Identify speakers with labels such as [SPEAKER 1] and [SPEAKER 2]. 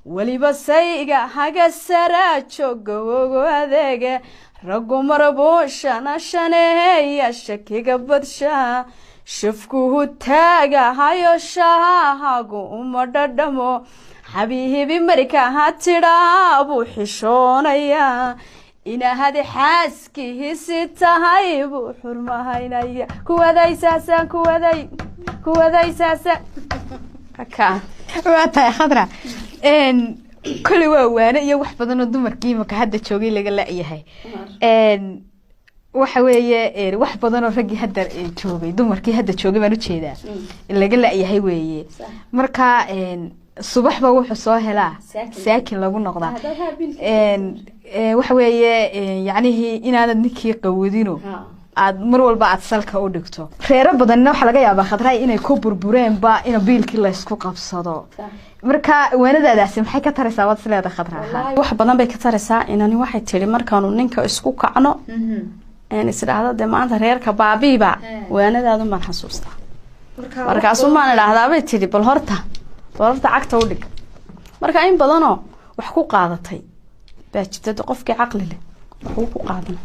[SPEAKER 1] Weliba sayga haga saraa jooga, adeege raggu marbuu shana shaneeya, shakiga badshaa, shafkuhu taaga hayo, shahahagu uma dhadhamo. Xabiihibi marka ha tidhaa buu xishoonayaa, inahadi xaaskihiisi tahay buu xurmahaynaya. Kuwaday saasaan, kuwaday kuwaday saasa ka.
[SPEAKER 2] Waa tahay, Khadra. Kolley waa waane iyo wax badan oo dumarkii imaka hadda joogay laga la-yahay. Waxa weeye wax badan oo raggii hadda joogay, dumarkii hadda joogay baan ujeedaa, laga la-yahay weeye. Marka subaxba wuxuu soo helaa saakin lagu noqdaa. Waxa weeye yacnihii inaanad ninkii qawadino, aad mar walba aad salka u dhigto. Reero badanna waxaa laga yaabaa, Khadra, inay ku burbureenba in biilkii laysku qabsado. Marka waanadaadaasi maxay ka taraysaa waad isleedahay, Khadra ahaan?
[SPEAKER 1] Wax badan bay ka taraysaa. Inani waxay tihi markaanu ninka isku kacno isdhaahdo dee maanta reerka baabiiba, waanadaadun baan xasuustaa. Markaasuu maan idhaahdaabay tidhi, bal horta cagta u dhig. Marka in badanoo wax ku qaadatay baa jirta de, qofkii caqli leh waxuu ku qaadana.